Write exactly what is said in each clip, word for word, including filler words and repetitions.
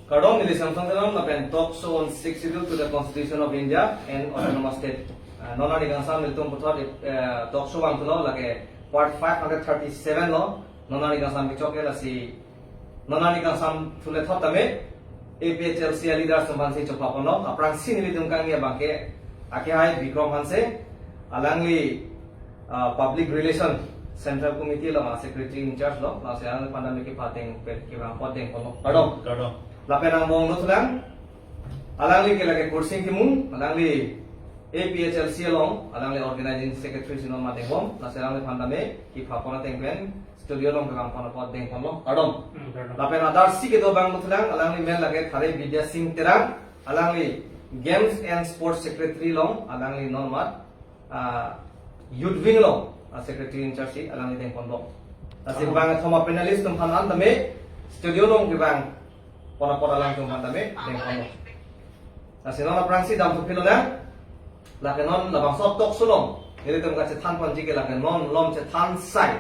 Kardom, neli Samson Teron, lapen talk show on Sixth Schedule to the Constitution of India and Autonomous State. Ah, non arni kangsam nelitum puthot, eh, talk show vangthulo, lake part five hundred thirty-seven lo, non arni kangsam kechok ke lasi, non arni kangsam thule thot tame, A P H L C a leaders atum aphansi chopha ponlo, aphrangsi nelitum kangni abangke, akehai Bikram Hanse, alangli, ah, Public Relation Central Committee along a Secretary in charge lo, lasi alangliphan tame kepateng, pe-, kevang apot dengponlo. Kardom. Kardom. Lapen angbong dothulang, alangli ke lake Kursing Timung, alangli A P H L C along, alangli Organizing Secretary si non ma dengbom, lasi alangliphan tame kepha pon ateng pen studio along kevang pon apot dengponlo. Kardom. Hmm, kardom. Lapen adarsi kedo abang dothulang, alangli men lake Thare Bidya Sing Terang, alangli Games and Sports Secretary along, alangli non mat, ah, Youth Wing along, ah, Secretary in charge si, alangli dengponbom. Lasi, oh, bang thoma panelist atum aphan an tame studio along kevang pon apot alangtum aphan tame dengponlo. Lasi non aphrangsi damthu philonang, lake non labangso talk show along, nelitum kachethan ponji ke lake non malom chethan sai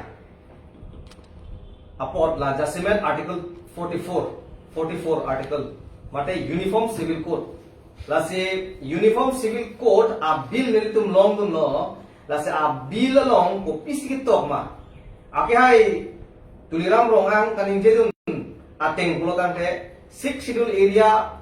apot la jasemet Article forty-four, forty-four Article, mate Uniform Civil Code. Lasi Uniform Civil Code a bill nelitum longdunlo, lasi a bill along kopisi ketok ma. Akehai Tuliram Ronghang kaningjedun ateng pulotangte Sixth Schedule area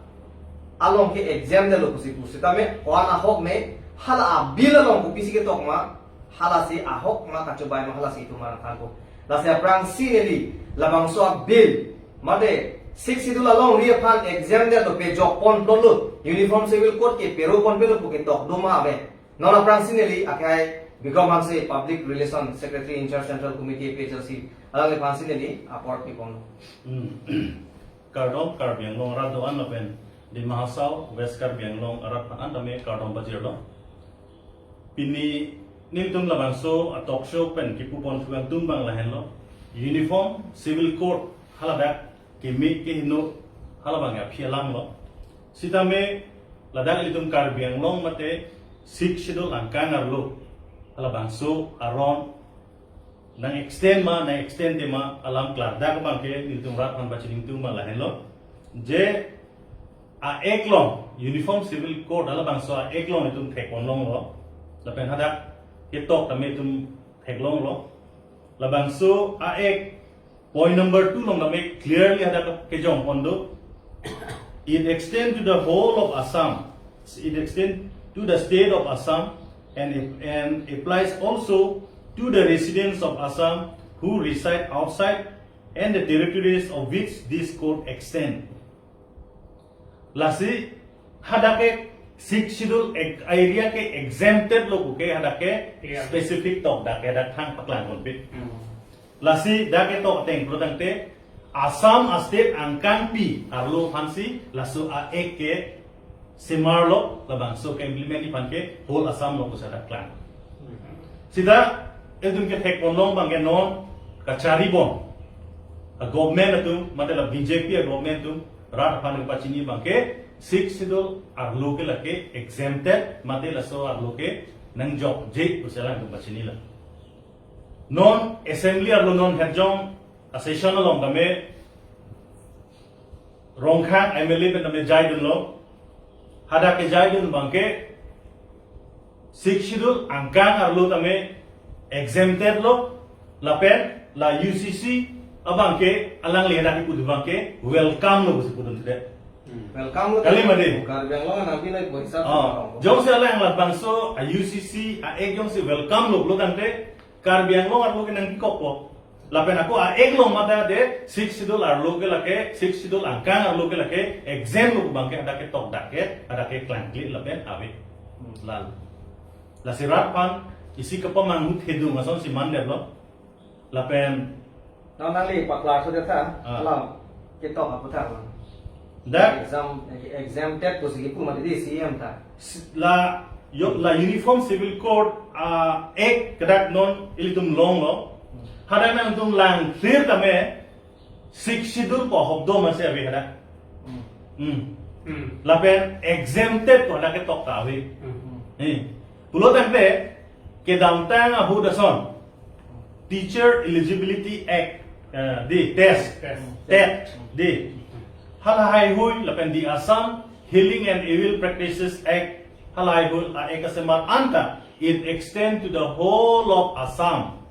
along ke exempt detlo pusi pu. Sitame ko-an ahok ne, hala a bill along kopisi ketok ma, halasi ahok ma, kachobai ma, halasi itum aphan thanpo. Lasi aphrangsi neli labangso a bill, mate Sixth Schedule alongri aphan exempt detlo, pejok ponplotlo, Uniform Civil Code ke pero ponplotlo pu ketok do ma ave. Non aphrangsi neli akehai Bikram Hanse, Public Relation Secretary in charge Central Committee A P H L C, alangliphansi neli apor pipon. Hmm. Kardom, Karbi Anglong arat do-an lapen Dima Hasao, West Karbi Anglong arat aphan an tame kardom pajirlo. Pini nelitum labangso a talk show pen kipu ponthu kangtung abang lahenlo. Uniform Civil Code haladak keme kehingno halabang aphi alanglo. Sitame ladak ilitum Karbi Anglong mate Sixth Schedule angkang arlo halabangso aron nang extend ma, nang extend te ma, alam klardak abangke nelitum rat aphan pachini ingtung abang lahenlo. Je a-Act along, Uniform Civil Code halabangso a-Act along itum thek ponlonglo. Lapen hadak ketok tame itum theklonglo. Labangso a-Act point number two along tame clearly hadak kejong pon do. It extend to the whole of Assam. It extend to the state of Assam and, and applies also to the residents of Assam who reside outside and the territories of which this code extend. Lasi hadak ke Sixth Schedule ek-, area ke exempted lo pu ke hadak ke, iya, specific tok dak ke dak thang paklang ponpe. Hmm. Lasi dak ketok ateng pulotangte Assam a state angkangpi arlo aphansi laso a-Act ke semarlo, labangso ke implement ji aphan ke whole Assam lo pusi dak klang. Sita ilitum kethek ponlong abangke non kachari bom a government atum, mate la B J P a government atum, rat aphan pachini abangke Sixth Schedule arlo ke lake exempted, mate laso arlo ke nangjokje pusi alangtum pachinilo. Non assembly arlo non herjong a session along tame Rongkhang M L A pen tame jaidunlo. Hadak kejaidun abangke Sixth Schedule angkang arlo tame exempted lo, lapen la U C C abangke alangli hadak kepu abangke welcome lo pusi pudun sudah. Hmm. Welcome lo. Kali made. Karbi Anglong nangpi nai poisa. Oh, jongsi alang labangso a U C C a-Act jongsi welcome lo pulotangte Karbi Anglong arlo ke nangkikokpo. Lapen ako a-Act along mate de Sixth Schedule arlo ke lake, Sixth Schedule angkang arlo ke lake exempt lo abangke hadak ketok dak ke, hadak ke klangkli lapen ave. Hmm. Lal. Lasi rat aphan isi kepamanghu thedung asonsi mandetlo. Lapen non nangli paklar sudah tha, ah, alam ketok aputhak lo. Dak exam, exempted pusi kipu mati di C M ta. S-, la, yo, la Uniform Civil Code, ah, Act kedak non ilitum longlo. Hmm. Hadak nangtum lang clear tame Sixth Schedule pu ahok do masi ave hadak. Hmm. Hmm. Hmm. Lapen exempted pu hadak ketok ta ave. Hmm. Hmm. Pulotangte kedamtang ahut ason Teacher Eligibility Act Eh, di, TES. TES. TET, di. Halahaihui lapen di Assam Healing and Evil Practices Act, halahaihui a-act asemar anta, it extend to the whole of Assam.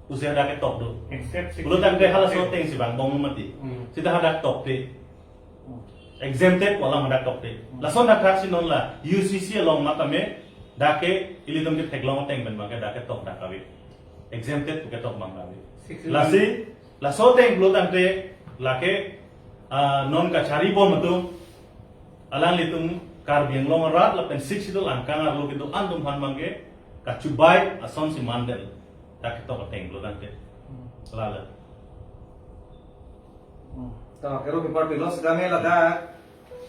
Pusi hadak ketok do. Except six. Pulo tangte halaso ateng si bang bong mati. Hmm. Seta hadak tokte. Exempted pu alam hadak tokte. Hmm. Lason dak thak si non la U C C along matame dak ke ilitum ketheklong ateng pen bang ke dak ketok dak ave. Exempted pu ketok bang ave. Six. Lasi, laso ateng pulo tangte lake, ah, non kachari bom atum, alanglitum Karbi Anglong arat lapen Sixth Schedule angkang arlo kedo-an atum aphan bang ke kachubai ason si mandel dak ketok ateng pulo tangte. Hmm. Lala. Hmm. To, kero pipar pilo sitame ladak,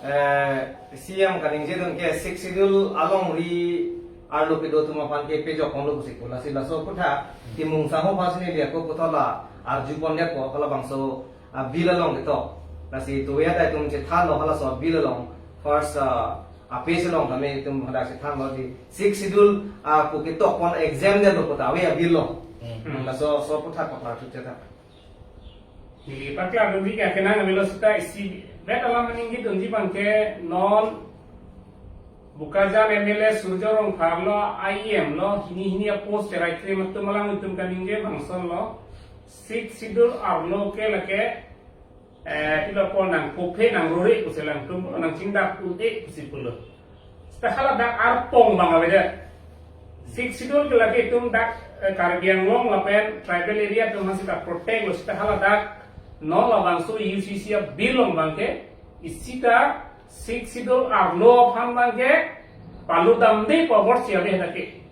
eh, C M kaningjedun ke Sixth Schedule alongri arlo kedo atum aphan ke pejok ponlo pusi pu. Lasi laso aphuthak Timung Sangho aphan si neli ako puthot la arju pon det ko, halabangso a-bill along ketok. Lasi tuya dai atum chethanlo halaso a-bill along first, ah, a-page along tame itum hadak chethanlo di Sixth Schedule, ah, pu ketok pon exempt detlo puta ave a-bill along. Hmm. Hmm, laso, so aphuthak paklar thu chethan. Neli paklar dunji ke akenang avelo seta isi bet alam aning ketunji bang ke non Bokajan M L A Surjya Rongphar lo, I E M lo, hini hini a-post cherai krim atum alanglitum kaningje bangson lo. Sixth Schedule arlo ke lake, eh, pilo pon nangkophe nangrore pusi alangtum nangchingdak un-e pusi pulo. Seta haladak arpong bang avedet. Sixth Schedule ke lake itum dak, eh, Karbi Anglong lapen tribal area atum aphan seta protect lo, seta haladak non labangso U C C a-bill along bang ke isi ta Sixth Schedule arlo aphan bang ke palu damde pu a-word si ave dak ke.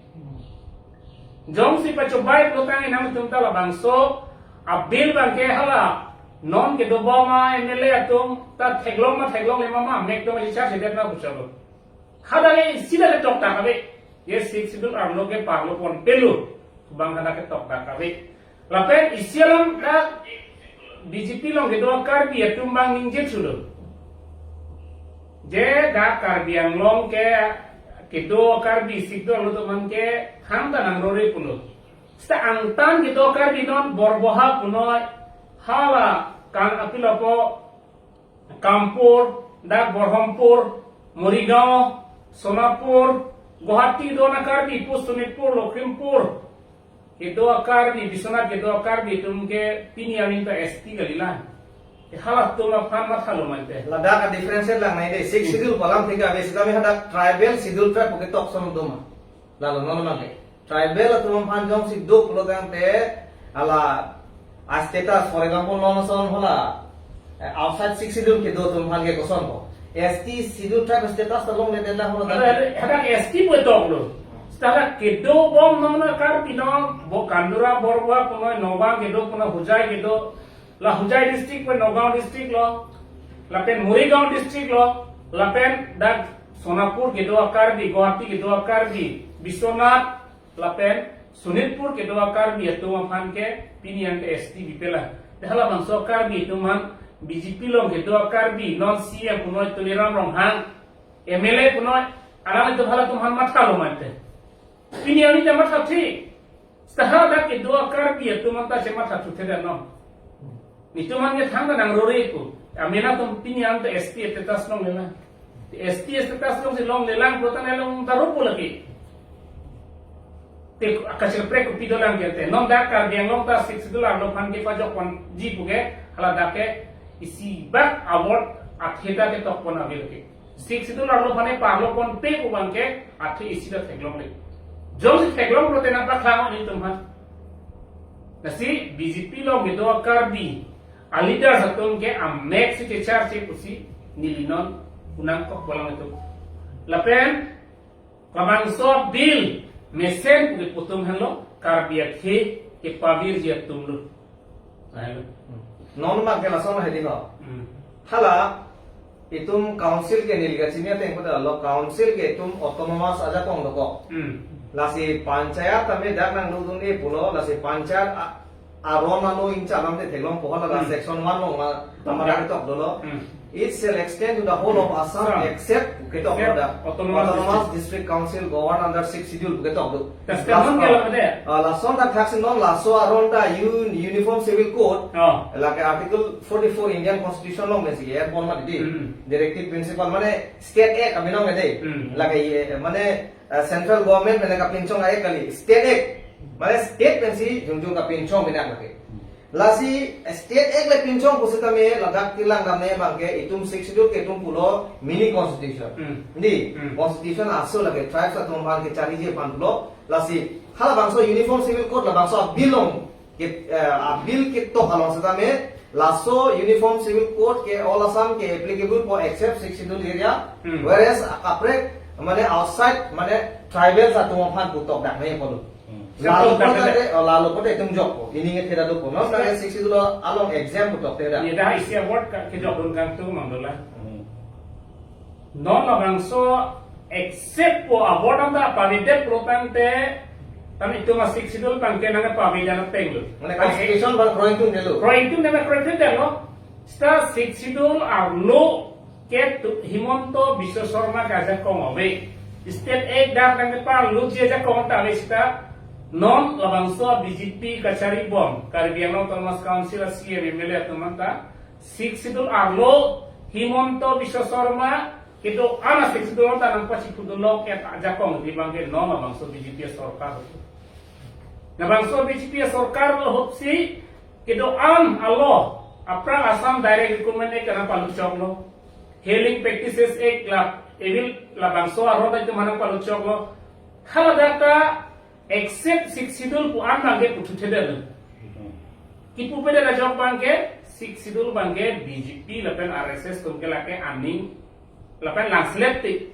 Jongsi pachobai pulo tangte nangtum ta labangso a-bill bang ke hala non kedobom a-M L A atum ta theklong ma theklongle ma ma mek atum si charge det na pu chalo. Hadak ke isi dak ketok dak ave. Ye Sixth Schedule arlo ke palu ponpe lo. Bang hadak ketok dak ave. Lapen isi alam dak B J P along kedo a-Karbi atum bang ningje thulo. Je dak Karbi Anglong ke kedo a-Karbi Sixth Schedule arlo atum aphan ke thangta nangrore pulo. Seta angtan kedo a-Karbi non Borboha punoi hala kan apilo po Kampur, dak Borhampur, Morigaon, Sonapur, Guwahati do na Karbi, pu Sonitpur, Lakhimpur. Kedo a-Karbi, Biswanath kedo a-Karbi atum ke pini arni ta S T kalilang. Ke halatum aphan mathalo mante. Ladak a-differentiate langnei dei, Sixth Schedule pu alam thik ave sitame hadak tribal schedule tribe pu ketok ason do ma. Lalo non mangke. Tribal atum aphan jongsi do pulo tangte hala a-status, for example, non ason hala, eh, outside Sixth Schedule kedo atum aphan ke koson ko. S T Schedule tribe status ta longledet lang hala. Ada, ada, hadak S T pu toklo. Seta kedobom non a-Karbi non, bo Kandura, Borboha punoi, Nagaon kedo punoi, Hojai kedo, la Hojai district pen Nagaon district lo, lapen Morigaon district lo, lapen dak Sonapur kedo a-Karbi, Guwahati kedo a-Karbi, Biswanath, lapen Sonitpur kedo a-Karbi atum aphan ke pini an S T bipelang. Te halabangso a-Karbi atum aphan B J P along kedo a-Karbi, non C M punoi Tuliram Ronghang, M L A punoi, alanglitum halatum aphan mathalo mante. Pini arni ta matha thik. Seta hadak kedo a-Karbi atum aphan ta chematha thuthedet non. Netum aphan ke thangta nangrore pu. Amena atum pini an ta S T status longlelang. S T status longsi longlelang pulo tangte long ta rupu lagi. Te kachelprek kopi dolang ke te. Non dak Karbi Anglong ta Sixth Schedule arlo aphan kepajok ponji pu ke, haladak ke isi bak a-word athe ta ketok pon ave lagi. Sixth Schedule arlo aphan ke parlo ponpe pu bang ke athe isi ta theklongle. Jongsi theklong pulote nangpakhang netum aphan. Lasi B J P along kedo a-Karbi a-leaders atum ke amek si kecharche pusi neli non kunang kok bolang atum. Lapen labangso a-bill mesen pu kepu atum henlo Karbi akhei kepavirji atum lo. Nah, lo. Non mangke lason hedi no. Hmm. Hala itum council ke neli kachini ateng pada lo, council ke itum autonomous ajakong dokok. Hmm. Lasi panchayat tame dak nangdodun-e pulo, lasi panchayat a-, Aron alo ingcha alam te theklongpo, hala Hmm. section one along ma, Tokda. Amara ketok dolo. Hmm. It shall extend to the whole of Assam So, except ketok except dolo da. Autonomous Autonomous District. District Council govern under Sixth Schedule ketok do. That's the Last one ke alam de. Ah, lason ta thaksi non laso aron ta un-, Uniform Civil Code. Oh. Lake Article forty-four Indian Constitution along pensi airborne mati di. Hmm. Directive principle mane State Act abinong de. Hmm. Lake, eh, mane, eh, Central Government mane kapinchong a-act kali. State Act. Mane state pensi jongjong kapinchong pinak lake. Lasi, eh, State Act le pinchong pusitame ladak tilang damne abangke itum Sixth Schedule ke itum pulo mini constitution. Hmm. Di, Hmm. constitution aso lake tribes atum aphan kechariji aphan pulo. Lasi, halabangso Uniform Civil Code labangso a-bill along ke, eh, a-bill ketok along setame, laso Uniform Civil Code ke all Assam ke applicable for except Sixth Schedule area, Hmm. whereas akaprek, mane outside, mane tribals atum aphan putok dak nai polo. Hmm. Lalo Setup dak pote nai. Te, oh, lalo pote itum jokpo. Ini nge theda dopo. Non Sir. Nang Sixth Schedule along exempt putok theda. Ye dah isi award ka, kejok dun kangtung mang dola. Hmm. Non labangso except po award anta pavidet pro tangte, tame itum a-Sixth Schedule abangke nang pavidet ateng lo. Mane constitution abang kroingtun delo. Kroingtun delo, kroingtun delo. Seta Sixth Schedule arlo ke tu Himanta Biswa Sarma ke ajakong ave. State Act dak nang kepar lo ji ajakong ta ave seta non labangso B J P kachari bom, Karbi Anglong Autonomous Council a C M M L A atum anta Sixth Schedule arlo Himanta Biswa Sarma kedo-an a-Sixth Schedule ta nang pachipu dolo ke ajakong di abangke non labangso B J P sorkar. Labangso B J P sorkar lo ahut si kedo-an alo aphrang Assam Direct Recruitment Act nang paluchoklo. Healing Practices Act la evil labangso aron ta itum nang paluchoklo. Haladak ta except Sixth Schedule pu an abangke puthuthedetlo. Kipupedet ajok abangke Sixth Schedule abangke B J P lapen R S S atum ke lake aning lapen langselet ti.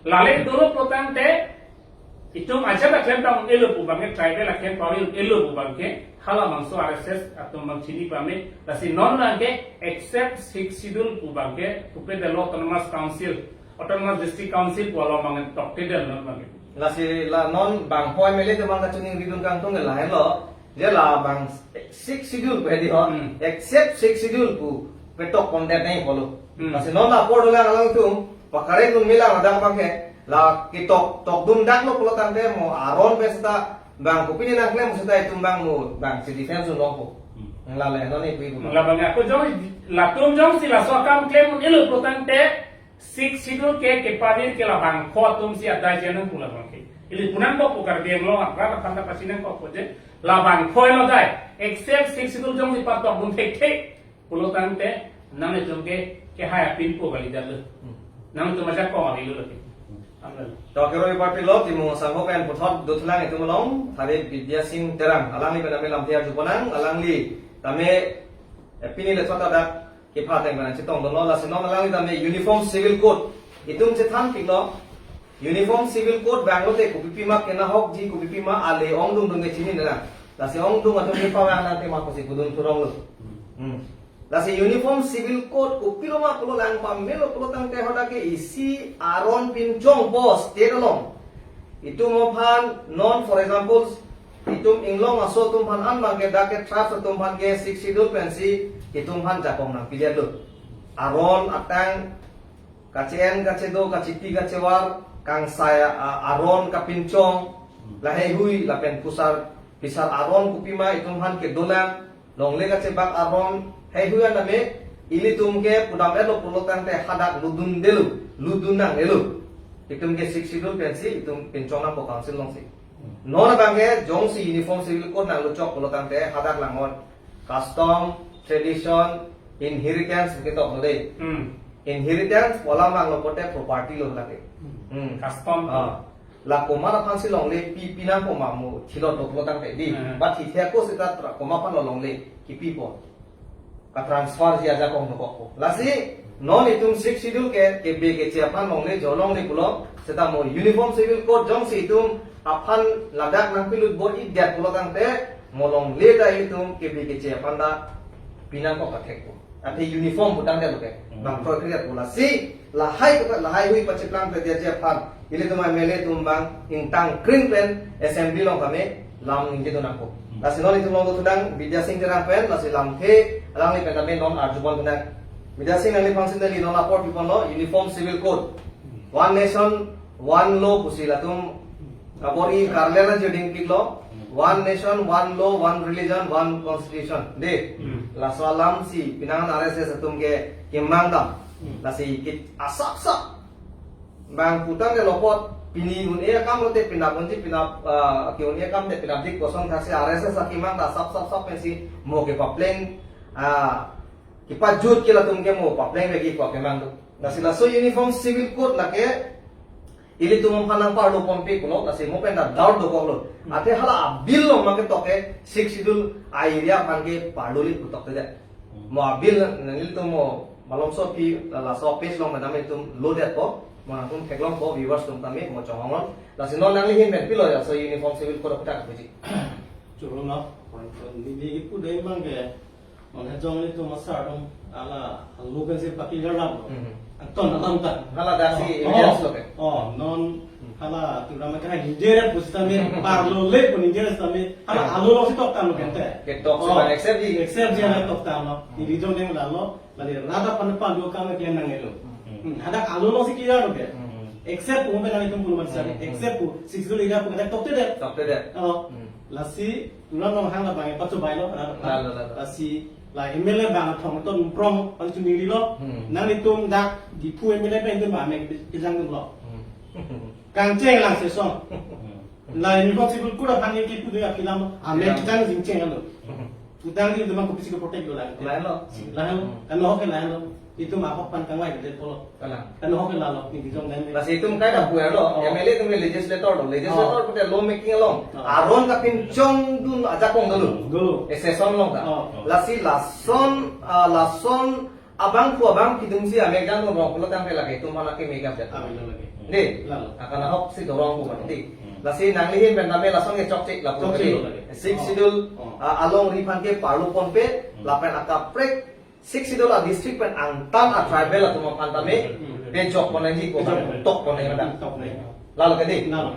Lale dolo pro tangte itum ajat aklem ta un-elo pu abangke, tribal aklem pawi un-elo pu abangke, halabangso R S S atum abang chini pame, lasi non abangke except Sixth Schedule pu abangke, pupedet lo Autonomous Council, Autonomous District Council pu along abang toktedet non abangke. Lasi la non bang poi mele te abang kachoningri dun kangtung ke lahenlo, je labang Sixth Schedule pu hedi ho, Hmm. except Sixth Schedule pu petok pondet nai polo. Hmm. Lasi non apor dolang alangtum, pakareng dun melang adang abangke, la ketok, tok dun dak lo pulo tangte mo aron pen seta bang kopine nangklem seta itum abang mo bang si defense un longpo. Hmm. Lale non ipu ipu. Labang ako jong, latum jongsi laso akam klem un-elo pulo tangte, Sixth Schedule ke kepavir ke labangpho atum si adai je nang pu labangke. Ili pu nangkok pu Karbi Anglong apran aphan ta pachinangkok pu je. Labangpho lo dai. Except Sixth Schedule jongsi patok dun thekthe pulo tangte nanglitum ke kehai apin pu kalidet lo. Hmm. Nanglitum ajakong avelo lake. Amlo. To kerovi parpilo, Timung Sangho pen puthot dothulang itum along, Thare Bidya Sing Terang. Alangli pen tame lamthe arjuponang, alangli tame, eh, pini le thot adak kepha ateng pen chetong dunlo, lasi non alangli tame Uniform Civil Code itum chethanpiklo. Uniform Civil Code abang lote kopipi ma kenahokji, kopipi ma ale ongdung dun ke chinine lang. Lasi ongdung atum kepavang nang tema kosi pudun thurong lo. Hmm. Lasi Uniform Civil Code kopilo ma pulo lang pamelo pulo tangte hadak ke isi aron pinchongpo state along. Itum aphan non, for example, itum inglong aso atum aphan an abangke dak ke tribes atum aphan ke Sixth Schedule pensi itum aphan jakong nangpidetlo. Aron atang kache-en kachedo, kachiti kachevar, kangsai a-, aron kapinchong, laheihui lapen pusar pisar aron kopima itum aphan kedolang, longle kachebak aron heihui an tame ilitum ke pudam-etlo pulo tangte hadak ludundelo, ludun nangnelo. Itum ke Sixth Schedule pensi itum pinchong nangpo council alongsi. Non abangke jongsi Uniform Civil Code nangluchok pulo tangte hadak langnon custom, tradition, inheritance ketok lo dei. Hmm. Inheritance pu alam abang lo pote property lo lake. Hmm. Hmm. Custom. Ah. La komat aphansi longle pi, pinangpo ma mo thilot doklo tangte dei. Hmm. Ba thithe ako seta tra-, komat aphan lo longle kipipo. Ka-transfer ji ajakong dokokpo. Lasi non itum Sixth Schedule ke, kebe keche aphan longle jo longle pulo, seta mo Uniform Civil Code jongsi itum aphan ladak nangpilut bor-idet pulo tangte mo longle ta itum kebe keche aphan ta pinangkok kathekpo. Athe uniform pu tangte lo ke. Hmm. Bang kroikre pu lasi lahai ke lahaihui pachiplang pe dia je aphan. Ilitum M L A atum abang ingtang kring pen assembly along kami lam ningje do nangkok. Lasi non itum long thudang Bidya Sing Terang pen, lasi lamthe alangli pen tame non arjupon thudang. Bidya Sing, nangliphan si neli non apor piponlo, Uniform Civil Code, One Nation, One Law pusi latum kabor-i karle na joding piklo, One Nation, One Law, One Religion, One Constitution. De, Hmm. laso alam si penang R S S atum ke kemang dam. Hmm. Lasi kit asap sap bang putang de lopot, pini un-e akam lote penap unji, penap, ah, ke-un-e akam te penapdik kosong thaksi R S S akemang ta sap sap sap pensi mo kepapleng, ah, kepajut ke latum ke mo papleng lagi ko kemang tu. Lasi laso Uniform Civil Code lake ilitum aphan nangparlo ponpe kuno, lasi mo pen ta doubt dokoklo. Athe hala a-bill along ma ketok ke Sixth Schedule a-area aphan ke parlo li pu toktedet. Mo a-bill nanglitum mo malomso aphi la laso page along madam itum lodetpo, mo nangtum theklongpo, viewers atum tame mo chonghong non. Lasi non nangli ahin pen pilo ya, laso Uniform Civil Code aputhak puji. Choro no, neli kipu dei abang ke, non hejong ilitum asar atum hala alo pensi pakli garlam lo. Mhm. Angton alam ta. Hala daksi Oh, evidence oh, lo ke. oh, non Hmm. hala Tripura ma kena injeret pusitame parlo le pun injeret sitame hala Hmm. alo lo si toktam lo kente. Ketok Oh, si ban accept di. accept di hala toktam lo. Hmm. Neli jong deng lalo, lali rada pan pan do kam ke nang elo. Hmm. Hmm, hadak alo lo si kira lo ke. Hmm. Accept pu pen nangtum pun ban sari. Hmm. Accept pu, Sixth Schedule area pu kadak toktedet. Toktedet. Oh. Hmm. Lasi, ulang nong hang labang e patso bailo, rada pan. Lalo, lalo. Lasi, la M L A bang athong ton prong pan chuningri lo. Hmm. Nanglitum dak Diphu M L A pen itum ba mek kejang dum lo. Hmm. Kangcheng lang sesong. Hmm. La Uniform Civil Code aphan ke kipu dei apilam, amek Pilam. kejang jingcheng alo. Hmm. Utang di teman kopisi ke protect do lang. Lahenlo. Lahenlo. Hmm. Kan ho ke lahenlo. Itum ahok pan kangvai ke pulo. Kalang. Kan ho ke lalo, neli jong dan. Lasi itum kai ta puer lo, Oh. M L A itum legislator lo. Legislator Oh. pute law making along. Oh. Aron kapinchong dun ajakong dolo. Dolo. E session along ta. Oh. Lasi lason, ah, lason abangphu abangpi atum si amek jang dun rong pulo tangte lake itum mana ke mega jat. Ah, betul lagi. Dei. Lalo. Akan ahok si dorong pu mati. Hmm. Lasi nangli ahin pen tame lason ke chokche lapu Chokche tadi. lo lagi. Sixth Oh. Schedule, Oh. ah, alongri aphan ke parlo ponpe, Hmm. lapen akaprek Sixth Schedule a-district pen angtan a-tribal atum aphan tame Hmm. pejok pon nangji ko Pejok pon. tok pon nangji madam. Tok nangji. Lalo ke dei? Lalo.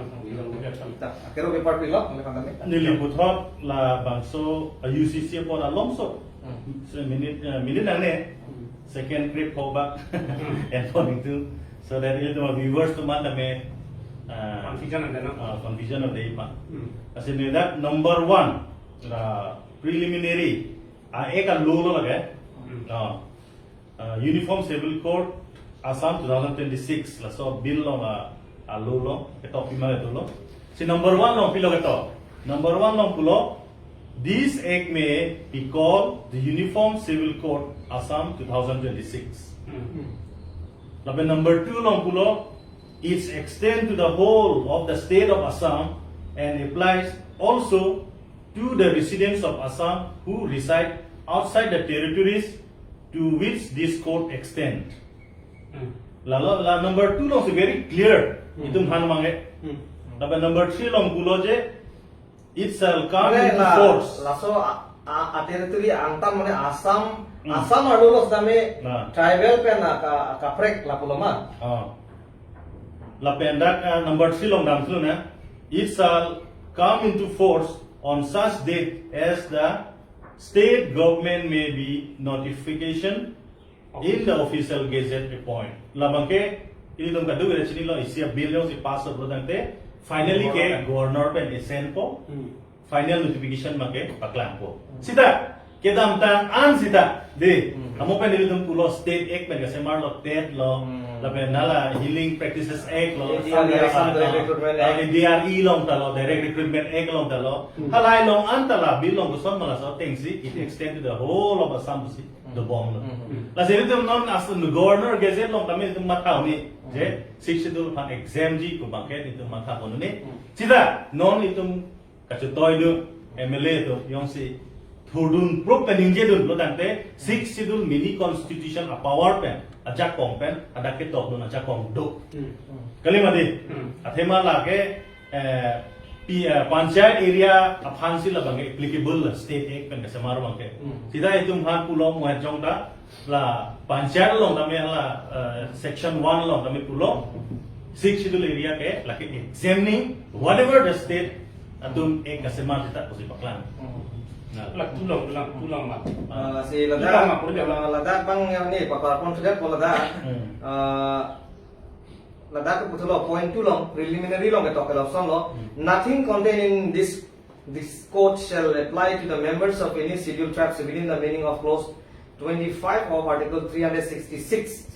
Nah, akero paper pilo, nangli aphan tame. Neli puthot labangso a-U C C apor alomso. Hmm. So, minute, eh, minute nangne. Hmm. Second trip ho ba. Hmm. And according to, so that ilitum viewers atum aphan tame, ah, Confusion ada, no? ah, confusion ada ipa. Hmm. Lasi neli dak number one, la preliminary, ah, ek a-law lo lake. Hmm. Ah, ah, Uniform Civil Code Assam two thousand twenty-six, laso bill along a, a-law lo, ketok pima ketok lo. Si number one along pilo ketok. Number one along pulo, "This act may be called the Uniform Civil Code Assam two thousand twenty-six." Hmm. Lapen number two along pulo, "Its extend to the whole of the state of Assam and applies also to the residents of Assam who reside outside the territories to which this code extend." Hmm. Lalo, la number two along si very clear. Hmm. Itum han mange. Hmm. Lapen number three along pulo je, "It shall come Mane into la, force." laso a, a, a-territory angtan mane Assam, Hmm. Assam arlo lo sitame Nah. tribal pen a ka, kaprek lapulo ma. Ah. Lapen dak, ah, number three along damthu na. "It shall come into force on such date as the state government may be notification in the official gazette appoint." Labang ke, ilitum kadokave chinilo, isi a-bill jongsi pass up lo tangte, finally ke Governor. governor pen ascend po, Hmm. final notification ma ke paklang po. Hmm. Sita, kedamtang an sita, dei, Hmm. amo pen ilitum pulo State Act pen kasemar lo, TET lo, Hmm. lapen hala Healing Practices Act lo, A D R E, Assam Direct Recruitment Act. A D R E along ta lo, Direct Recruitment Act along ta lo, Hmm. halai along an ta la, bill along koson ma laso atengsi, it extend to the whole of Assam pusi. Hmm. Dobom lo. Hmm. Lasi itum non as the Governor Gazette along tame itum matha un-e. Hmm. Je, Sixth Schedule aphan exempt ji pu abang ke itum matha un-e. Hmm. Sita, non itum kachetoi do, M L A atum jongsi thurdun prop pen ningjedun lo tangte, Sixth Schedule mini constitution a-power pen, ajakong pen, hadak ketok dun ajakong do. Hmm. Kali ma dei? Hmm. Athema lake, eh, pi, eh, panchayat area aphan si labang ke applicable la State Act pen kasemar abang ke. Hmm. Sita itum han pulo mo hejong ta la panchayat along tame la, eh, section one along tame pulo Sixth Schedule area ke lake exempt nangji whatever the state Atum ek asema sita pusi paklang. Hmm. Nah. Lak tulang, tulang, tulang ma. Ah. Uh, si Tulang Ladakh, ma, pura tulang. Uh, Ladakh bang yang ni, pakar confident ko Ladakh. Hmm. Uh, Ladakh ke puthot lo point two long, preliminary long ketok ke lapuson lo. Hmm. Nothing contained in this this code shall apply to the members of any scheduled tribes within the meaning of clause twenty-five of Article three hundred sixty-six,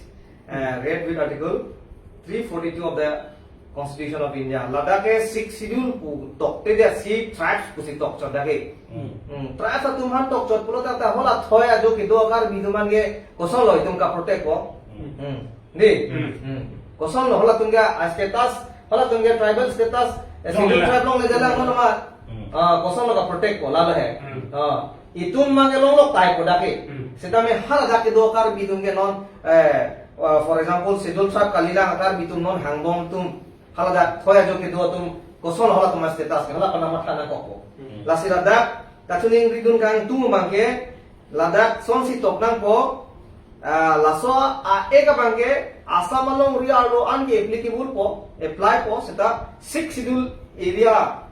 uh, read with Article three forty-two of the Constitution of India. Ladakh ke sixth schedule pu tokte dia si tribes pusi tokchot dak ke. Hmm. Hmm, tribes atum aphan tokchot pulo ta ta hala thoi ajo kedo Karbi atum aphan ke koson lo itum ka protect ko. Hmm. Hmm. Di. Hmm. Hmm. Koson lo halatum ke, ah, status, halatum ke tribal status, eh, Long schedule le. Tribe long le jalan lo ma. Hmm. Ah, koson lo ka protect ko lalo he. Hmm. Ah, itum mang ke longlok tai ko dak ke. Hmm. Sitame hala dak kedo Karbi atum ke non, eh, uh, for example, schedule Tribe kalilang Karbi atum non hangbom atum hala dak thoi ajo kedo atum koson halatum status ke hala pen mathana kok ko. Hmm. Lasi ladak kachiningri dun kangtung abang ke ladak sonsi tok nangpo, ah, laso a-ek abang ke Assam alongri arlo an ke applicable po, apply po, seta sixth schedule area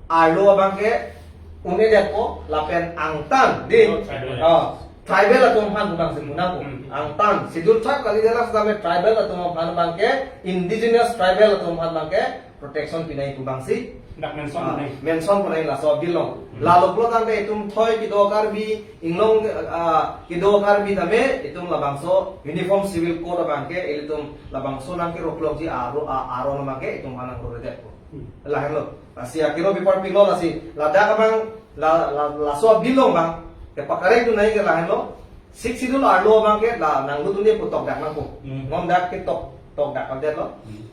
arlo abang ke un-edet po lapen angtan di. Oh, tribal. Ah, tribal atum aphan pu abangsi pu nangpo. Hmm. Angtan schedule Tribe kali jalan sitame tribal atum aphan abang ke, indigenous tribal atum aphan abang ke protection pinai pu abangsi. Dak mention Ah, nai. mention ponai laso bill along. Hmm. Lalo pulo tangte itum thoi kedo Karbi, inglong, ah, kedo Karbi tame itum labangso Uniform Civil Code abang ke ilitum labangso nangkeroklokji aro, ah, aron abang ke itum aphan nangro-edet ko. Hmm. Lahenlo. Lasi akiro bipar pilo lasi ladak abang la, la, laso bill along abang kepakar-ik dun nai ke lahenlo. Sixth schedule arlo abang ke la nanglut un-e pu tokdak nangpo. Hmm. Non dak ketok, tokdak kal-det lo. Hmm.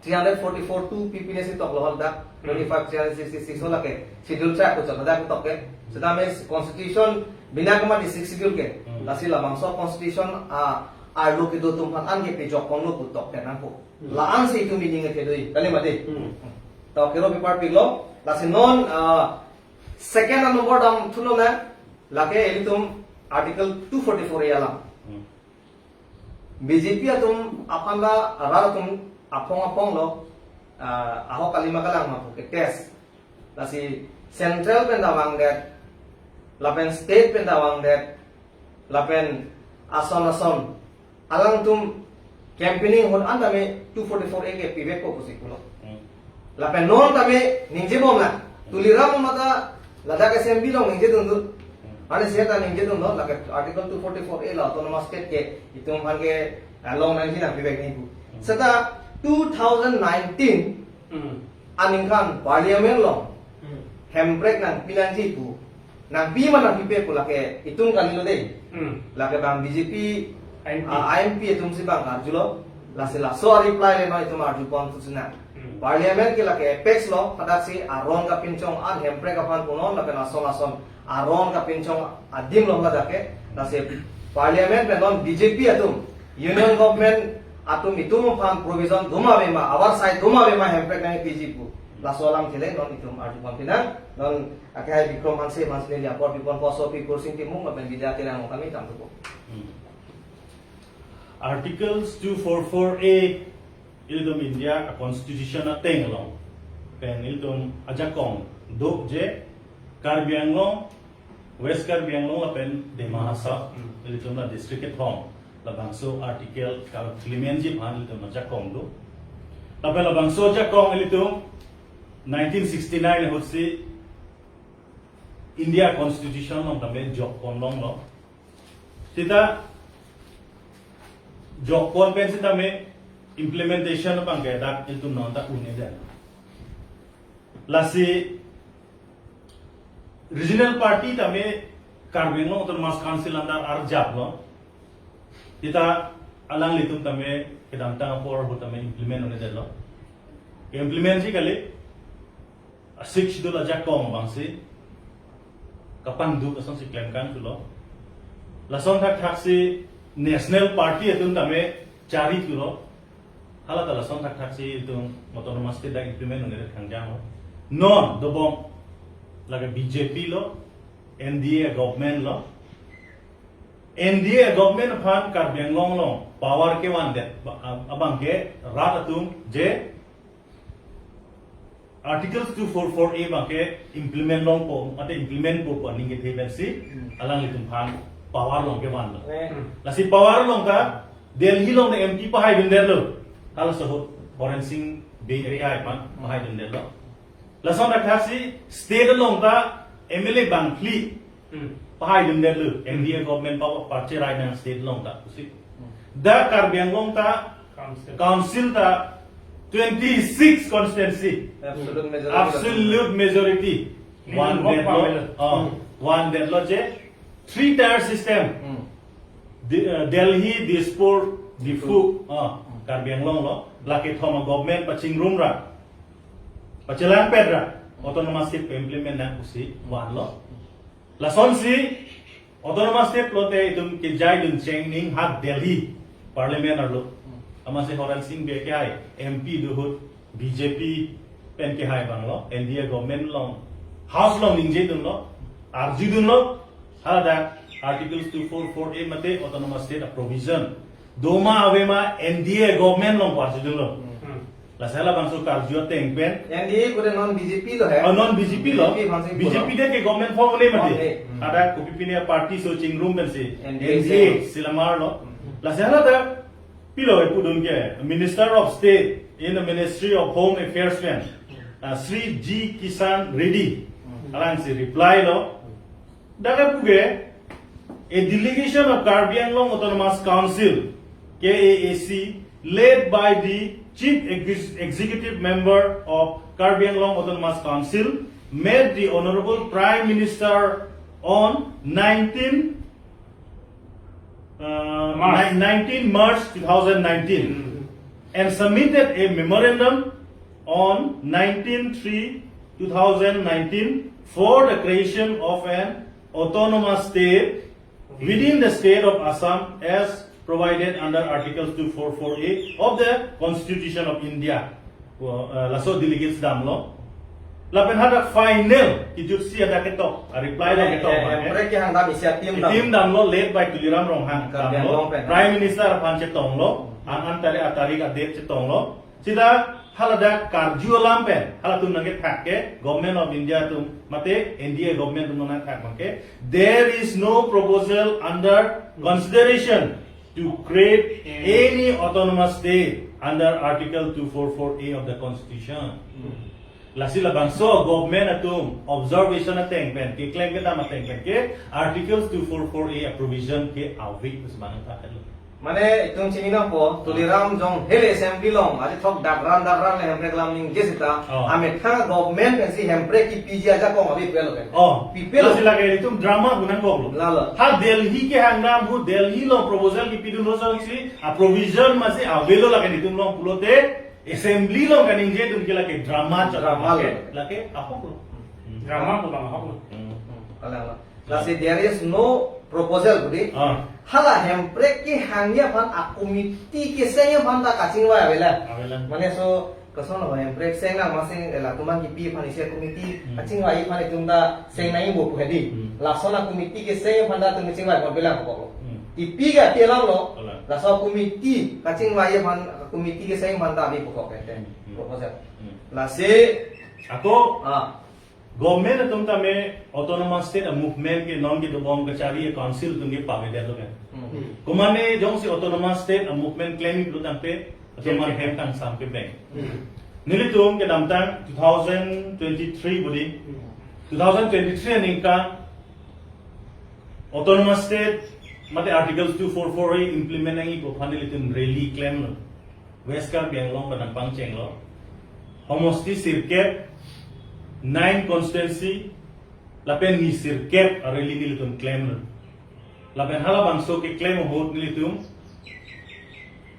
Three hundred forty-four two P P N S tok lo hal dak, Hmm. twenty-five three hundred sixty-six ho lake. Schedule Tribe ko chot dak tok ke. Sitame constitution bina kama di sixth schedule ke. Hmm. Lasi labangso constitution, ah, arlo kedo atum aphan an ke pejok ponlo pu tokdet nangpo. Hmm. La-ansi itum meaning ke doi. Kali mati. Hmm. To akiro bipar pilo. Lasi non, ah, second number damthulo na. Lake ilitum Article two forty-four A alam. Hmm. B J P atum aphan la rat atum aphong aphong lo, ah, ahok kalima kalang ma pu ke test. Lasi central pen ta vangdet, lapen state pen ta vangdet, lapen ason ason alangtum campaigning ahut an tame two forty-four A ke pivek ko pusi pulo. Hmm. Lapen non tame ningjebom na. Tuliram mata ladak assembly along ningje dundun. Ani seta ningje dundun lake Article two forty-four A la autonomous state ke itum aphan ke, ah, long nangji nangpivek nangji pu. Seta two thousand nineteen Hmm. aningkan parliament along Hmm. hemprek nangpi nangji pu. Nangpi ma nangpipe pu lake itum kalilo dei. Hmm. Lake bang B J P, I M P. ah, I M P atumsi bang karjulo. Lasi laso reply le non itum arjupon pu sina. Hmm. Parliament ke lake apex lo, hadaksi aron kapinchong an hemprek aphan punon lapen ason ason aron kapinchong adim lo ladak ke. Lasi parliament pen non B J P atum, union government atum itum aphan provision doma bema, our side doma bema hemprek nangpiji pu. Laso alam chele non itum arjupon pinang, non akehai Bikram Hanse, Hanse neli apor pipon koso pi Kursing Timung lapen Bidya Terang kami tam tupo. Hmm. Articles two forty-four A ilitum India a constitution ateng along pen ilitum ajakong do je Karbi Anglong, West Karbi Anglong lapen Dima Hasao, Hmm. ilitum la district kethom labangso article ka implement ji aphan ilitum ajakong do. Lapen labangso ajakong ilitum nineteen sixty-nine ahutsi India Constitution along tame jokpon longlo. Sita jokpon pen sitame implementation abang ke dak ilitum non ta un-edet. Lasi regional party tame Karbi Anglong Autonomous Council under arjaplo. Sita alanglitum tame kedamtang apor ahut tame implement un-edetlo. Implement ji kali, Sixth Schedule ajakong abangsi kapangduk asonsi klemkang thulo. Lason thakthaksi National Party atum tame chari thulo. Hala ta lason thakthaksi itum autonomous state dak implement un-edet khangjang lo. Non dobom lake B J P lo, N D A government lo. N D A government aphan Karbi Anglong along power kevandet ba-, ab-, abang ke rat atum je Articles two four four A abangke implement longpo, mate implement po pu aning kethe pensi, hmm, alanglitum aphan power along kevanlo. Eh. Lasi power along ta Delhi along ta M P pahaidundetlo. Halaso ahut Horen Sing Bey area aphan pahaidundetlo. Lason athak si state along ta M L A bangphli, hmm, pahaidundetlo, M D A government pa parcherai nang state along ta pusi. Hmm. Dak Karbi Anglong ta council, council ta twenty-six constituency. Absolute majority. Absolute majority. Hmm. Vandetlo, ah, hmm, vandetlo je three tier system. Hmm. Di-, eh, Delhi, Dispur, Diphu, ah, hmm, Karbi Anglong lo, lake thom a-government pachingrum ra, pachelangpet ra, autonomous state implement nang pusi vanlo. Lasonsi autonomous state pulote itum kejaidun chengning ha Delhi parliament arlo. Amatsi Horen Sing Bey kehai M P do ahut B J P pen kehai abanglo, N D A government along, House along ningjedunlo, arjudunlo, hadak Articles two four four A mate autonomous state a-provision do ma ave ma N D A government along arjudunlo. Hmm. Lasi halabangso karju ateng pen. N D A pura non B J P lo he. Oh, non B J P lo. B J P aphansi B J P pulo. Dak ke government form le mati. Form le. Hmm. Ada kopi pine party so chingrum pensi N D A, N D A si. Selamar lo. Hmm. Lasi haladak pilo epudun ke Minister of State in the Ministry of Home Affairs pen, uh, Shri G Kishan Reddy. Hmm. Alangsi reply lo. Dak ke puke, a delegation of Karbi Anglong Autonomous Council, K A A C, led by the Chief Ex-, Executive Member of Karbi Anglong Autonomous Council, met the Honorable Prime Minister on nineteen, uh, March. Ni-, nineteen March two thousand nineteen, mm, and submitted a memorandum on nineteen three two thousand nineteen for the creation of an autonomous state within the state of Assam as provided under Article two four four A of the Constitution of India. Wa-, eh, laso delegates damlo. Lapen hadak final kejutsi hadak ketok, a reply hadak ketok, eh, abang, eh, Hemprek kehang dam isi a-team dam. Team damlo, led by Tuliram Ronghang, Karbi damlo. Anglong pen. Prime Minister aphan chetonglo, an an tari atarik a-date chetonglo. Sita haladak karju alam pen, halatum nangkethak ke, Government of India atum, mate N D A government atum nangkethak abang ke, there is no proposal under consideration to create any autonomous state under Article two four four A of the Constitution. Hmm. Lasi labangso government atum observation ateng pen, keklem kedam ateng pen ke, Articles two four four A a-provision ke ave pusi manang ta helo. Mane itum chinilo po, Tuliram jong hele assembly along, aji thok dakran dakran le Hemprek alam ningje sita, oh, amethang government pensi Hemprek kepiji ajakong ave pulo kan. Oh, pipelo. Lasi lake itum drama pu nangkoklo. Lalo. Ha Delhi kehang dam ahut Delhi along proposal kepidun lasonsi, a-provision masi avelo lake itum along pulote, assembly along kaningjedun ke lake drama chot. Drama lake, lo. Lake ahoklo. Drama pu abang ahoklo. Hmm. Hmm. Kalang lo. Lasi there is no proposal pu di. Ah. Hala Hemprek kehangji aphan a-committee kesengji aphan ta kachingvai avelang. Avelang. Mane so, koson lo Hemprek seng nang masing ela tuman kipi aphan isi a-committee, hmm, kachingvai aphan itum ta seng nangji pu hedi. Hmm. Lason a-committee kesengji aphan ta itum kachingvai pon avelang kok lo. Hmm. Kipi ke ati alam lo. Alang. Laso a-committee kachingvai aphan, committee kesengji aphan ta ave pu kok ke. Hmm. Proposal. Hmm. Lasi ako, ah, government atum tame autonomous state a-movement ke non kedobom kachari a-council atum ke pavedetlo kan. Hmm. Komane jongsi autonomous state a-movement klemji pulo tangte, atoman hem kangsam kebeng. Hmm. Nelitum kedamtang two thousand twenty-three pu di. Hmm. Two thousand twenty-three aningkan autonomous state mate Article two four four A implement nangji pu aphan nelitum rally klemlo. West Karbi Anglong pen nangpangchenglo. Homosti sirkep, nine constituency, lapen ni sirkep a-rally nelitum klemlo. Lapen halabangso keklem ahut nelitum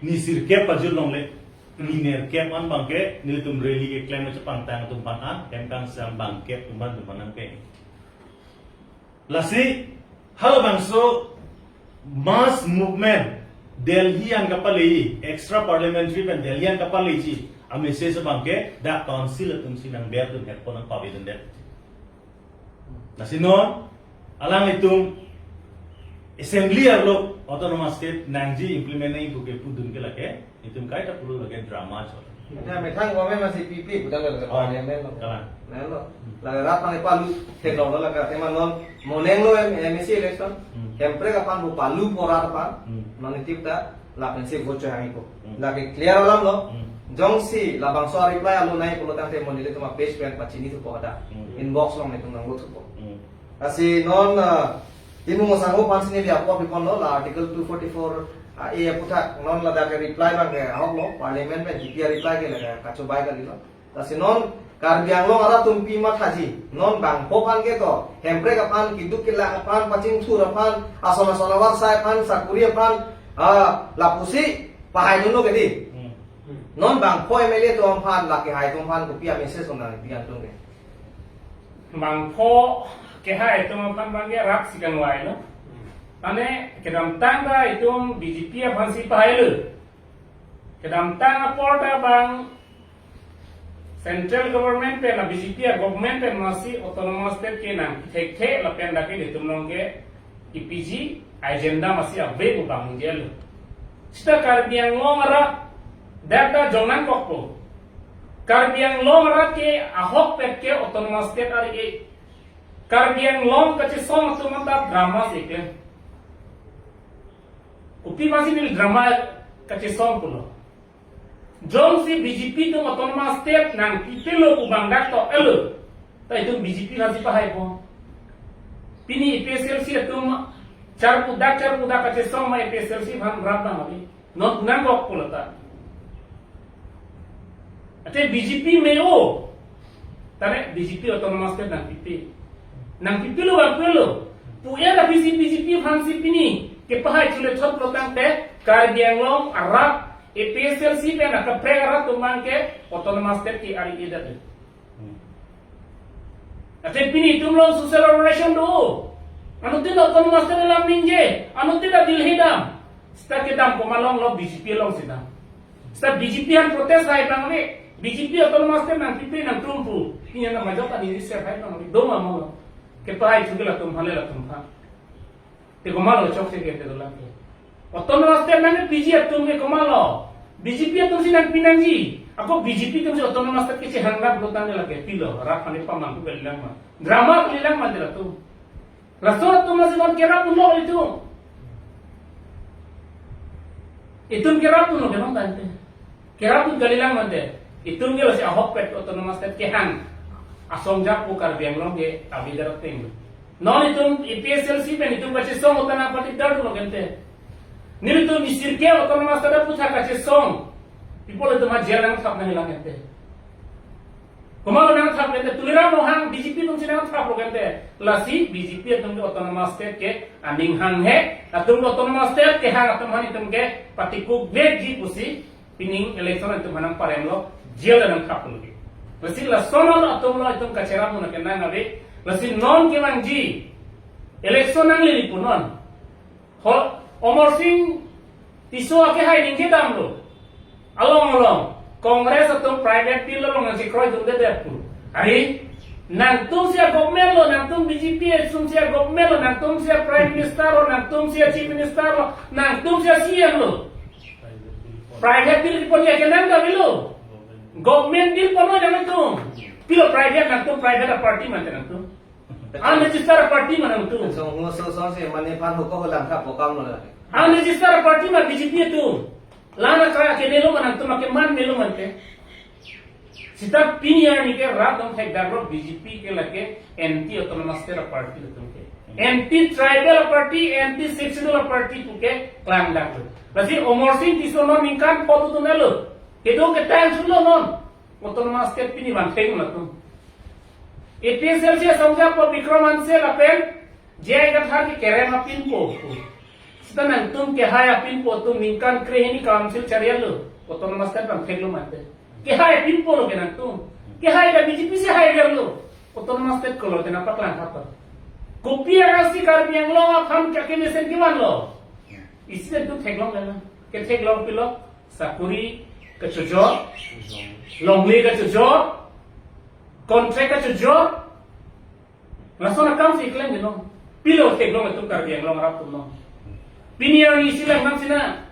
ni sirkep pajut longle, ni nerkep an abang ke nelitum rally keklem chepangtang atum aphan an, hem kangsam bangkep atum aphan atum aphan nangpeng. Lasi, halabangso mass movement, Delhi an kapaleji, extra parliamentary pen Delhi an kapaleji a-message abang ke, dak council atum si nang ber atum headphone nangpavedundet. Lasi non, alanglitum assembly arlo autonomous state nangji implement nangji pu kepudun ke lake, itum kaita pulo lake drama chot. Methang, methang government masih P P, bukan lagi Oh, parliament lo. Kalang. Nah, lo. Hmm. Lagi rat aphan palu, theklong lo lagi. Tema non, moneng lo M-, M A C election. Hmm. Hemprek aphan bu palu po rat aphan. Hmm. Non itip ta, lapen si vote choi hang-ikpo. Hmm. Lagi clear alam lo. Hmm. Jongsi, labangso reply alo nai pulo tangte mo nelitum a-page pen pachini thupo hadak. Hmm. Inbox along nelitum nang-o thupo. Hmm. Lasi non, ah, Timung Sangho aphan si neli apo piponlo la Article two forty-four A aputhak non ladak ke reply abang ke ahok lo, parliament pen G P a-reply ke ladak kachobai kalilo. Lasi non Karbi Anglong arat atum pi mathaji, non bangpho aphan ke to, Hemprek aphan, keduk kelang aphan, pachingthur aphan, ason ason avarsai aphan, sakuri aphan, ah, lapusi pahai dunlo ke dei. Hmm. Non bangpho M L A atum aphan, la kehai atum aphan, kopi a-message nang dian tung ke. Bangpho kehai atum aphan abang ke rat si kangvai lo. Mane kedamtang ta itum B J P aphan si pahai lo. Kedamtang apor ta abang central government pen, B J P a-government pen masi autonomous state ke nangpithekthe lapen dak ke itum along ke E P G agenda masi ave pu abang ningje lo. Seta Karbi Anglong arat dak ta jong nangkokpo. Karbi Anglong arat ke ahokpet ke autonomous state ari-e. Karbi Anglong kachesong atum anta drama si klem. Kopi masi neli drama kachesong pulo. Jongsi B J P atum autonomous state nangpipilo pu abang dak to elo. Ta itum B J P aphan si pahaipo. Pini A P H L C atum charpu dak charpu dak kachesong ma A P H L C aphan rap abang abi. Non nangkok pulo ta. Ate B J P me-o. Tane B J P autonomous state nangpipe. Nangpipilo ba pilo. Pu ya da B J P, B J P aphan si pini kepahai chule thot pulo tangte Karbi Anglong arat A P H L C pen akaprek arat atum abang ke autonomous state ke ari-e det. Hmm. Ate pini itum along social organization do. Anuttin autonomous state alam ningje, anuttin ta Delhi dam. Seta kedam komat along lo, B J P along si dam. Seta B J P aphan protest hai abang le, B J P autonomous state nangpipe nangtum pu. Pini nang majok ta ningje ser hai abang le, do ma mo lo. Kepahai thu ke latum aphan le latum aphan. Te komatlo chokche ke te dolang ke. Autonomous state nangpi-ji atum ke komatlo. B J P atum si nangpi nangji. Ako B J P atum si autonomous state kechehang nang pulo tangte lake pilo. Rat aphan pamanghu kalilang ma. Drama kalilang ma te latum. Laso atum si non kerap dunlo itum. Itum kerap dunlo ke non tangte. Kerap dun kalilang mante. Itum ke lasi ahokpet autonomous state kehang asong japo Karbi Anglong ke ave det ateng. Non itum A P H L C pen itum kachesong utana patik dar lo kente. Nelitum isir ke autonomous state aputhak kachesong. People itum ha jail nangthap nanglang kente. Komatlo nangthap kente, Tuliram Ronghang B J P atum si nangthap lo kente. Lasi B J P atum ke autonomous state ke aning hanghe, atum ke autonomous state kehang atum aphan itum ke patikuk vekji pusi pining election itum aphan nangparemlo, jail nangthap lo ke. Lasi lason atum lo itum kacherap lo ke nang ave, lasi non kevangji election nanglele pu non. Ho, Amarsing Tisso akehai ningje damlo. Along along, Congress atum private bill along nangchekroidunde det pu. Ari, nangtum si a-government lo, nangtum B J P atum si a-government lo, nangtum si a-Prime Minister lo, nangtum si a-Chief Minister lo, nangtum si a-C M lo. Private bill kepon ya kenang ta bilo. Government bill pon ya nangtum. Pilo private, nangtum private a-party mante nangtum. Unregistered party ma nangtum. So, ngo so, so, se, mane pan hoko holang ka pokam lo la. Unregistered party ma B J P atum. Lana ka ke melo ma nangtum, ke man melo mante. Seta pini arni ke rat dong thek darlo B J P ke lake anti autonomous state party atum ke. Anti tribal party, anti sixth schedule party pu ke klang darlo. Lasi Amarsing Tisso non ningkan pho tu nelo. Kedo ketang sulo non. Autonomous state pini van theng latum. A P H L C asong japo Bikram Hanse lapen J I Kathar ke kerem apinpo. Seta nangtum kehai apinpo atum ningkan krehini council charialo. Autonomous state van theklo mante. Kehai apinpo lo ke nangtum. Kehai ta B J P si hai verlo. Autonomous state kolo te nangpaklang thap. Kopi arasi Karbi Anglong aphan ke kemesen kevanlo. Isi nangtum theklong lana. Ketheklong pilo. Sakuri kachojor, longle kachojor, contract kachojor. Lason akam si klem dino. Pilo theklong atum Karbi Anglong arat atum no. Pini arni isi lang nang sina.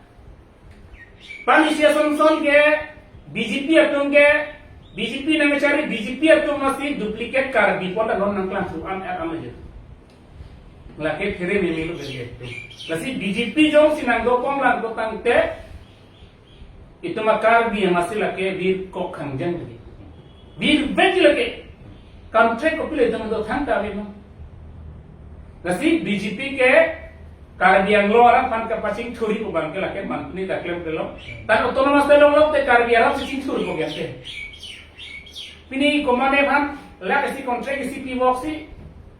Pini isi asonson ke B J P atum ke, B J P nangchari, B J P atum masi duplicate Karbi pon ta non nangklang su an at an aja. Lake phere meme lo beri atum. Lasi B J P jongsi nangdobom lang ko tangte, itum a Karbi masi lake vir kok hangjang tadi. Vir vek lake. Contract kopilo itum do thangta avelo. Lasi B J P ke Karbi Anglong arat aphan kapachingthurji pu abang ke lake manpini daklem kelo. Tan autonomous state longlok te Karbi arat si chingthur ko gyan te. Pini komane aphan lake si contract si pivok si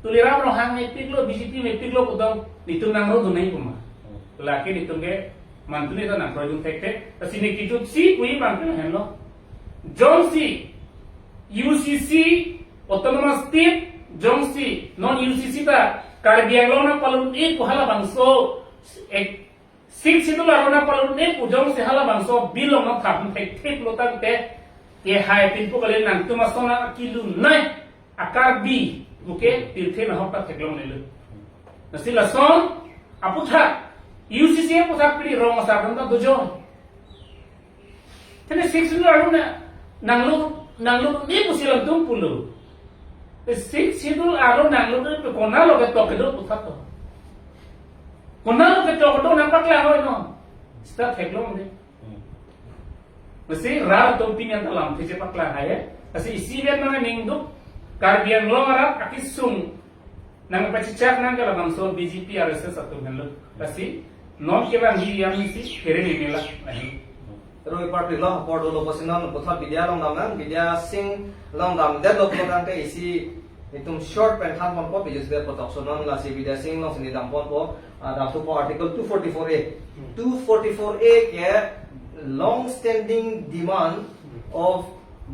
Tuliram Ronghang mepiklo, B J P mepiklo kudong, itum nangro dunai kuma. Lake itum ke manpini ta nangro dun thekthe. Lasi ne kijut si puji abang ke lahenlo. Jongsi U C C, Autonomous State, jongsi non U C C ta Karbi Anglong nangpalun-e pu halabangso, ek, Sixth Schedule arlo nangpalun-e pu jongsi halabangso bill along nangthap thekthe pulo tangte, kehai pinpo kali nangtum ason akilunai a Karbi puke pirthe nahok ta theklonglelo. Lasi lason aputhak, U C C aputhak pini rong asar atum ta dojo. Tene Sixth Schedule arlo na, nanglo, nanglo-e pusi alanglitum pulo. Sixth Schedule arlo nanglo-e pu konatlo ketok kedo puthot to. Konatlo ketok kedo nangpaklang oi non. Seta theklongle. Lasi rat atum pini an ta lamthe chepaklang hai. Lasi isi vet nang ningduk Karbi Anglong arat akesung nangpachechak nang ke labangso B J P R S S atum henlo. Lasi non kevangji yang si kere meme la. Roi party lo, apor dolo pusi non puthot Bidya along dam nang, Bidya Sing along damdetlo pulo tangte isi itum short pen thanponpo, pijus de potok so non lasi Bidya Sing alongsi ne damponpo, ah, damthupo Article two forty-four A. Two forty-four A ke long standing demand of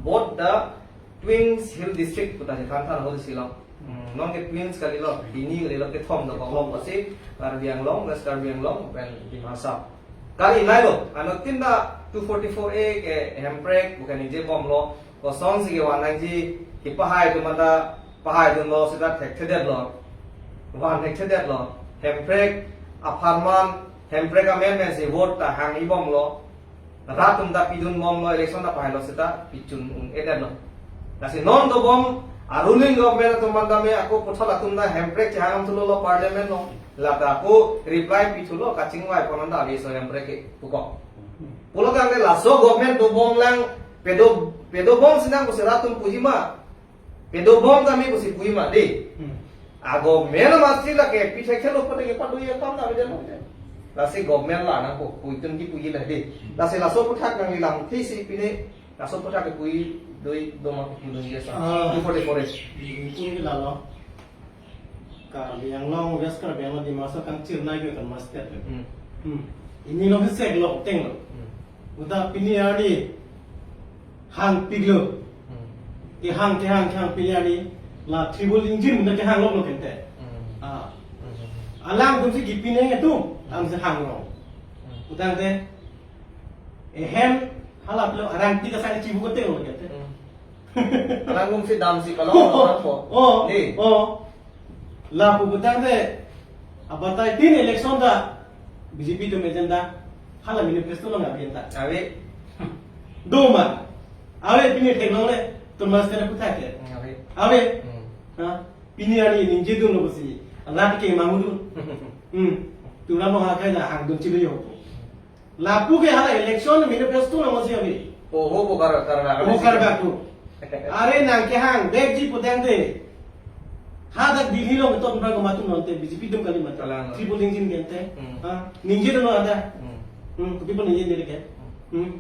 both the Twins Hill District puta si than than ho si lo. Hmm, non ke Twins kalilo, bini kalilo, kethom dokok lo pusi Karbi Anglong, West Karbi Anglong, pen Dima Hasao. Kali nai lo, anuttin ta two forty-four A ke hemprek, bukan ningje bomlo, kosonsi kevan nangji, kepahai atum anta pahai dunlo, seta thekthedetlo, van thekthedetlo, hemprek apharman, hemprek amendment si vote ta hangji bomlo, rat atum ta pidun bomlo, election ta pahailo seta pichun un-edetlo. Lasi non dobom a ruling government atum anta me ako puthot atum ta hemprek chehang thulo lo parliament lo. Lata ako reply pithulo kachingvai pon anta aveso hemprek ke puko. Pulo tangte laso government dobom lang pedo, pedobom sinang pusi rat atum puji ma. Pedobom tame pusi puji ma de. Hmm. A government masi lake pithekthelo pute ke padu ye kam na bede mo de. Lasi government la nangpo, puitun kipuji la de. Lasi laso aputhak nangli lamthe si pine, laso aputhak ke puji doi doma kudun ye sa. Ah. Two forty-four A. Itum ke lalo. Karbi Anglong, West Karbi Anglong, Dima Hasao kangchirnai ke kan master ke. Hmm. Hmm. Ini lo ke sek lo, teng lo. Hmm. Uta pini arni hangpiklo. Hmm. Kehang, kehang, kehang pini arni la triple engine uta kehang lo lo kente. Hmm. Ah. Hmm. Alangtum si kipine ngetum, ang si hang lo. Hmm. Uta te, ehem, hala pilo arang tiga sa chibu kete lo kente. Hmm. Alangtum si dam si kalau Oh, orang po. Oh, Di. Oh. Lapu putangte, abatai tin election ta B J P atum agenda, hala manifesto along ave ta. Ave. Doma. Ave pini theklongle, Thomas kena puthak ke. Ave. Ave. Hmm. Ha? Pini arni ningje dunlo pusi. Rat ke mangdun. Hmm. Tulang mo hakai na hangdun chilo yo. Lapu ke hala election manifesto along si ave. Oho, bo kar, kar, kar, Oh, kar bak tu. Are nangkehang, vekji putangte. Hadak Delhi along ketok bang komatum nonte, B J P atum kali mati. Kalang. Triple engine kente. Hmm. Ha? Ningje dolo ada. Hmm. Hmm, kopi pon ningje dele ke. Hmm.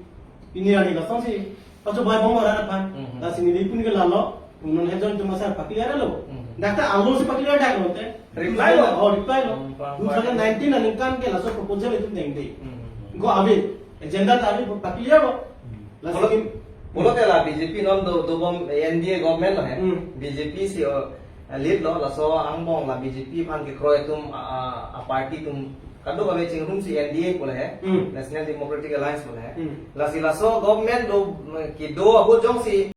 Pini arni lasonsi. Pacho bai bom ora pan. Hmm. Lasi neli pun ke lalo. Unon hejon atum asar pakiliar lo. Hmm. Dak ta alo si pakiliar dak lo te. Reply lo. Oh, reply lo. Hmm, paham, Two thousand nineteen aningkan ke laso proposal itum dengde. Hmm. Go ave. Agenda ta ave pakiliar lo. Hmm. Laso Pulo, kim- pulote la B J P non do, dobom N D A government lo he. Hmm. B J P si, oh, lead lo, laso angbong la B J P aphan kekroi atum, a, a, a party atum kadokave chingrumsi N D A pulo he. Hmm. National Democratic Alliance pulo he. Hmm. Lasi laso government do, kedo ahut jongsi